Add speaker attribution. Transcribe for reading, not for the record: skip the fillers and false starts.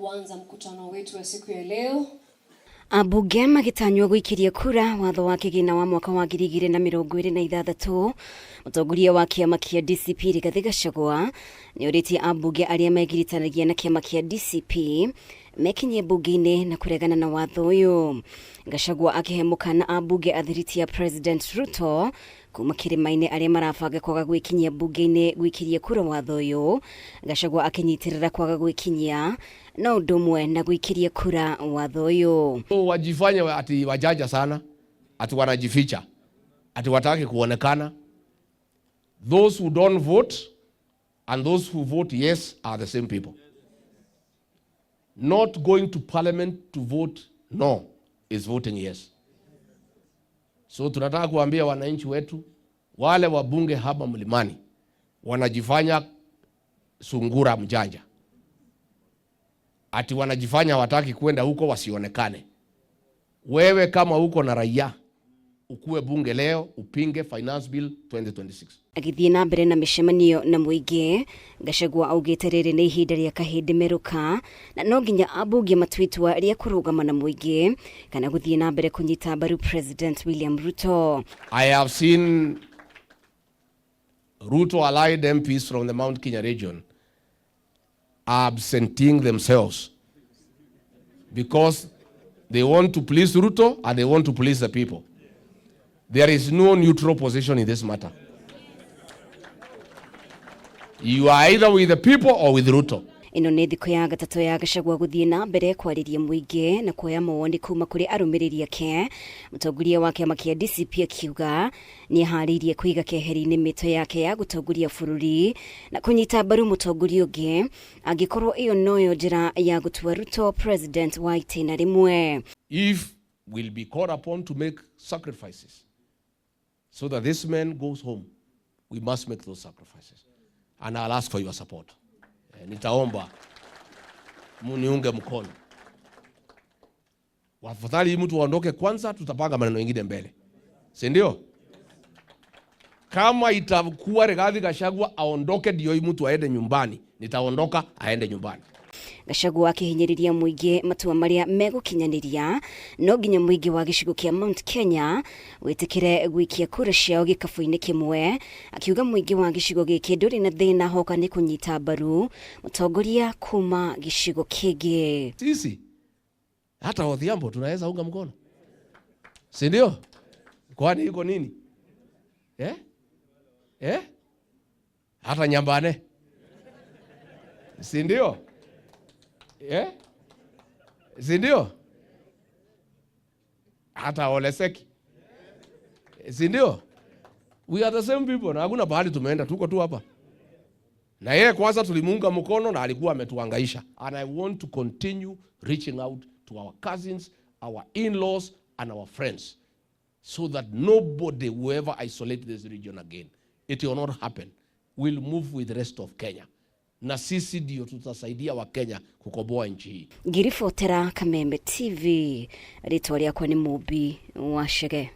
Speaker 1: Kuanza mkutano wetu wa siku ya leo.
Speaker 2: Ambunge magĩtanywo gũikĩria kura watho wa kĩgĩna wa mwaka wa 2026. Mũtongoria wa kĩama kĩa DCP Rigathĩ Gachagua nĩ orĩtie ambunge arĩa megiritanagia na kĩama kĩa DCP mekinyie mbunge-inĩ na kũregana na watho ũyũ. Gachagua akĩhe mũkana ambunge athiriti ya President Ruto kuma kĩrĩma-inĩ arĩa marabanga kwaga gwĩkinyia mbunge-inĩ gwĩkiria kura watho ũyũ. Gachagua akĩnyitĩrĩra kwaga gwĩkinyia no ũndũ ũmwe na gwĩkiria kura watho ũyũ.
Speaker 3: Wajifanye ati wajanja sana, ati wanajificha, ati wataki kuonekana. Those who don't vote and those who vote yes are the same people. Not going to parliament to vote no is voting yes. So tunataka kuambia wananchi wetu wale wabunge hapa mlimani wanajifanya sungura mjanja, ati wanajifanya wataki kwenda huko wasionekane. Wewe kama uko na raia ukue bunge leo upinge Finance Bill 2026.
Speaker 2: Agĩthiĩ na mbere na mĩcemanio na mũingĩ, Gachagua augĩte rĩrĩ nĩ ihinda rĩa kahĩndĩ merũka na no nginya ambunge matue itua rĩa kũrũgama na mũingĩ kana gũthiĩ na mbere kũnyita mbaru President William Ruto.
Speaker 3: I have seen Ruto allied MPs from the Mount Kenya region absenting themselves because they want to please Ruto and they want to please the people. There is no neutral position in this matter. You are either with the people or with Ruto.
Speaker 2: Ĩno nĩ thikũ ya gatatũ ya Gachagua gũthiĩ na mbere kwarĩria mũingĩ na kuoya mawoni kuma kũrĩ arũmĩrĩri ake. Mũtongoria wa kĩama kĩa DCP akiuga nĩ eharĩirie kũiga keheri-inĩ mĩto yake ya gũtongoria bũrũri na kũnyita mbaru mũtongoria ũngĩ angĩkorwo ĩyo noyo njĩra ya gũtua Ruto president wa itĩna rĩmwe.
Speaker 3: If we'll be called upon to make sacrifices so that this man goes home, we must make those sacrifices. And I'll ask for your support. Nitaomba muniunge mkono. Wafadhali mtu aondoke kwanza, tutapanga maneno mengine mbele, si ndio? Kama itakuwa Rigathi Gachagua aondoke ndio mtu aende nyumbani, nitaondoka aende nyumbani.
Speaker 2: Gachagua akĩhinyĩrĩria mũingĩ matua marĩa megũkinyanĩria no nginya mũingĩ wa gĩcigo kĩa Mount Kenya wĩtĩkĩre gwĩkia kura ciao gĩkabũ-inĩ kĩmwe, akiuga mũingĩ wa gĩcigo gĩkĩ ndũrĩ na thĩna hoka nĩ kũnyita mbaru mũtongoria kuma gĩcigo kĩngĩ.
Speaker 3: Sisi hata Odhiambo tunaweza unga mkono, si ndio? Kwani iko nini eh? Eh? Hata Nyambane, si ndio? Eh? Si ndio? Hata Oleseki, si ndio? We are the same people na hakuna pahali tumeenda, tuko tu hapa. Na yeye kwanza tulimuunga mkono na alikuwa ametuhangaisha. And I want to continue reaching out to our cousins, our in-laws and our friends so that nobody will ever isolate this region again. It will not happen. We'll move with the rest of Kenya. Na sisi ndio tutasaidia Wakenya kukomboa nchi hii.
Speaker 2: Ngĩribotera Kameme TV, rĩtwa rĩakwa nĩ Mũmbi wa Chege.